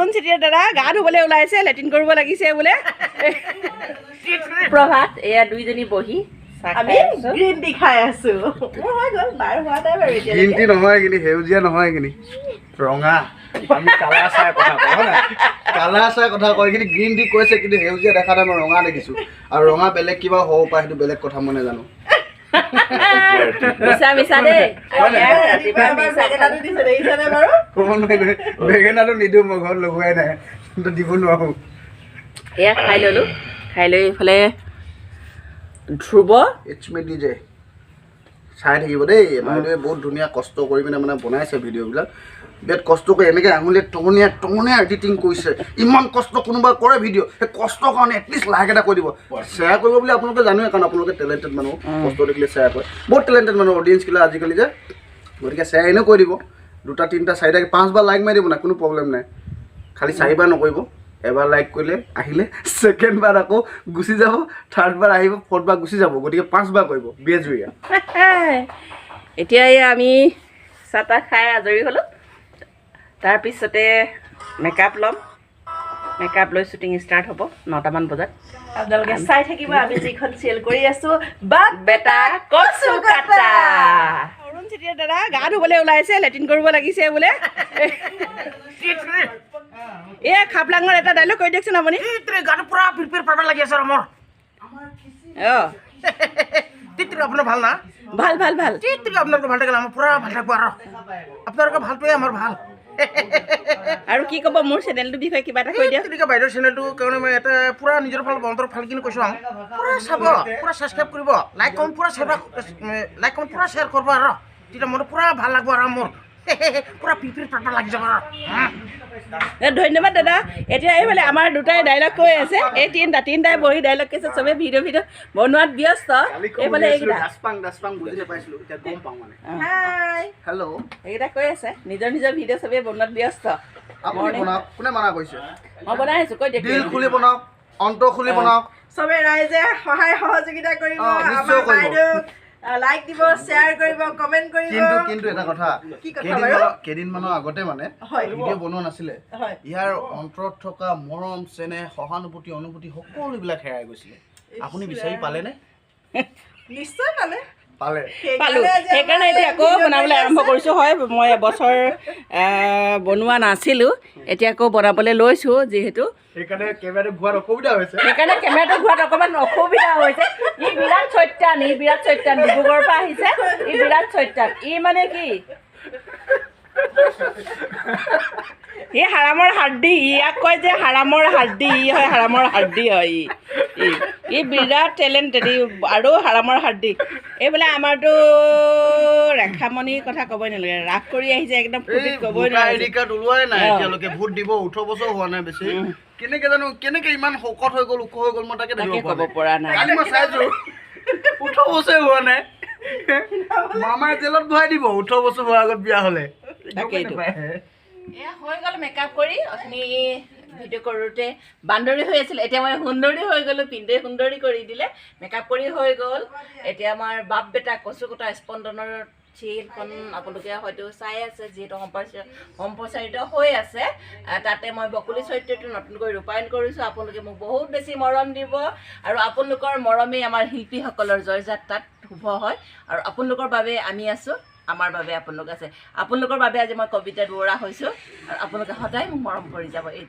অৰুণ চেতিয়া দাদা গা ধুবলৈ ওলাইছে, লেট্ৰিন কৰিব লাগিছে বোলে। প্ৰভাত, এয়া দুইজনী বহি আমি গ্ৰীণ টি খাই আছো। মোৰ হৈ গ'ল, বাৰ হোৱা নাই বাৰু। গ্ৰীণ টি নহয় এইখিনি, সেউজীয়া নহয় এইখিনি, ৰঙা। আমি কালাৰ চাই কথা কওঁ, হয় নাই? কালাৰ চাই কথা কয়। এইখিনি গ্ৰীণ টি কৈছে, কিন্তু সেউজীয়া দেখা নাই, মই ৰঙা দেখিছোঁ। আৰু ৰঙা বেলেগ কিবা হ'ব পাৰে, সেইটো বেলেগ কথা, মই নাজানো। মিছা মিছা দেই। বেঙেনাটো নিদিওঁ, মই ঘৰত লগোৱাই নাই, দিব নোৱাৰোঁ। এয়া খাই ল'লোঁ, খাই লৈ এইফালে ধ্ৰুৱ it's me DJ চাই থাকিব দেই। বাইদেৱে বহুত ধুনীয়া কষ্ট কৰি পিনে মানে বনাইছে ভিডিঅ'বিলাক, বিৰাট কষ্ট কৰি এনেকৈ আঙুলিয়ে টঙনীয়া টঙনীয়া এডিটিং কৰিছে। ইমান কষ্ট কোনোবা কৰে ভিডিঅ', সেই কষ্টৰ কাৰণে এটলিষ্ট লাইক এটা কৰি দিব, শ্বেয়াৰ কৰিব বুলি আপোনালোকে জানোৱে, কাৰণ আপোনালোকে টেলেণ্টেড মানুহ, কষ্ট দেখিলে শ্বেয়াৰ কৰে। বহুত টেলেণ্টেড মানুহ অডিয়েঞ্চবিলাক আজিকালি যে, গতিকে শ্বেয়াৰ এনেও কৰি দিব। 2টা 3টা 4টা 5বাৰ লাইক মাৰি দিব না, কোনো প্ৰব্লেম নাই। খালি 4বাৰ নকৰিব, এবাৰ লাইক কৰিলে আহিলে ছেকেণ্ডবাৰ আকৌ গুচি যাব, থাৰ্ডবাৰ আহিব, ফ'ৰ্থবাৰ গুচি যাব, গতিকে 5বাৰ কৰিব বেজুৰীয়া। এতিয়া এই আমি চাহ তাহ খাই আজৰি হ'লোঁ, তাৰপিছতে মেকআপ ল'ম, মেকআপ লৈ শ্বুটিং ষ্টাৰ্ট হ'ব 9টামান বজাত। আপোনালোকে চাই থাকিব আমি যিখন চিৰিয়েল কৰি আছো, বাপ বেটা কচু কাটা। অৰুণ চেতিয়া দাদা গা ধুবলৈ ওলাইছে, লেট্ৰিন কৰিব লাগিছে বোলে। এয়া খাপলাঙৰ এটা ডাইলগ কৈ দিয়কচোন আপুনি। গাটো পুৰা পিৰপিৰ পাৰপাৰ লাগি আছে মোৰ। অঁ, আপোনাৰ ভাল না? ভাল ভাল ভাল। আপোনালোকৰ ভাল থাকিলে আমাৰ পুৰা ভাল থাকিব, আৰু আপোনালোকৰ ভালটোৱে আমাৰ ভাল। আৰু কি ক'ব মোৰ চেনেলটোৰ বিষয়ে কিবা এটা কৈ দিয়ক। তেনেকৈ বাইদেউৰ চেনেলটোৰ কাৰণে মই এটা পুৰা নিজৰ ফাল অন্তৰ ফাল কিনি কৈছোঁ, পুৰা চাব, পুৰা ছাবস্ক্ৰাইব কৰিব, লাইক কমেণ্ট পুৰা শ্বেয়াৰ, লাইক কমেণ্ট পুৰা শ্বেয়াৰ কৰিব, আৰু তেতিয়া মোৰ পুৰা ভাল লাগিব, আৰু মোৰ পুৰা পিপিৰ পাৰপাৰ লাগি যাব। ধন্যবাদ দাদা। এতিয়া এইফালে আমাৰ দুটাই ডাইলগ কৈ আছে, এই তিনিটাই বহি ডাইলগ কৈছে, চবেই ভিডিঅ' ভিডিঅ' বনোৱাত ব্যস্ত। এইফালে এইকেইটা এইকেইটা কৈ আছে, নিজৰ নিজৰ ভিডিঅ' চবেই বনোৱাত ব্যস্ত। কোনে মানা কৰিছে? মই বনাই আছোঁ, কৈ দিয়ক। দিল খুলি বনাওক, অন্তৰ খুলি বনাওক, চবে ৰাইজে সহায় সহযোগিতা কৰিব, আমাৰ বাইদেউক লাইক দিব, শ্বেয়াৰ কৰিব, কমেণ্ট কৰিব। কিন্তু এটা কথা, কেইদিনমানৰ আগতে মানে ভিডিঅ' বনোৱা নাছিলে, ইয়াৰ অন্তৰত থকা মৰম চেনেহ সহানুভূতি অনুভূতি সকলোবিলাক হেৰাই গৈছিলে। আপুনি বিচাৰি পালেনে? নিশ্চয় পালে। পালোঁ, সেইকাৰণে এতিয়া আকৌ বনাবলৈ আৰম্ভ কৰিছোঁ। হয়, মই এবছৰ বনোৱা নাছিলোঁ, এতিয়া আকৌ বনাবলৈ লৈছোঁ। যিহেতু সেইকাৰণে কেমেৰাটো ঘূৰাত অসুবিধা হৈছে, সেইকাৰণে কেমেৰাটো ঘূৰাত অকণমান অসুবিধা হৈছে। ই বিৰাট চৈতান, ই বিৰাট চৈতান, ডিব্ৰুগড়ৰ পৰা আহিছে, ই বিৰাট চৈতান। ই মানে কি, ই হাৰামৰ হাৰ্ডি, ইয়াক কয় যে হাৰামৰ হাৰ্ডি, ই হয় হাৰামৰ হাৰ্ডি হয়। ই ই বিৰাট টেলেণ্টেড আৰু হাৰামৰ হাৰ্ডি। এইফালে আমাৰতো ৰেখামণিৰ কথা ক'বই নালাগে, ৰাগ কৰি আহিছে একদম ফূৰ্তিত ক'বই নোৱাৰে। ওলোৱাই নাই এতিয়ালৈকে, ভোট দিব 18 বছৰ হোৱা নাই বেছি, কেনেকে জানো কেনেকে ইমান শকত হৈ গ'ল, ওখ হৈ গ'ল, মই তাকে ক'ব পৰা নাই। মই চাইছো 18 বছৰ হোৱা নাই, মামাই জেলত ভৰাই দিব 18 বছৰ হোৱাৰ আগত বিয়া হ'লে। তাকেইতো। এয়া হৈ গ'ল মেকআপ কৰি। অথনি ভিডিঅ' কৰোঁতে বান্দৰী হৈ আছিল, এতিয়া মই সুন্দৰী হৈ গ'লোঁ, পিন্ধে সুন্দৰী কৰি দিলে, মেকআপ কৰি হৈ গ'ল। এতিয়া আমাৰ বাপ বেটা কচুকটা স্পন্দনৰ চিৰিয়েলখন আপোনালোকে হয়তো চাই আছে, যিহেতু সম্প্ৰচাৰিত হৈ আছে। তাতে মই বকুলি চৰিত্ৰটো নতুনকৈ ৰূপায়ণ কৰিছোঁ। আপোনালোকে মোক বহুত বেছি মৰম দিব, আৰু আপোনালোকৰ মৰমেই আমাৰ শিল্পীসকলৰ জয়যাত্ৰাত শুভ হয়। আৰু আপোনালোকৰ বাবে আমি আছোঁ, আমাৰ বাবে আপোনালোক আছে। আপোনালোকৰ বাবে আজি মই কবিতা দুৱৰা হৈছোঁ, আৰু আপোনালোকে সদায় মোক মৰম কৰি যাব। এই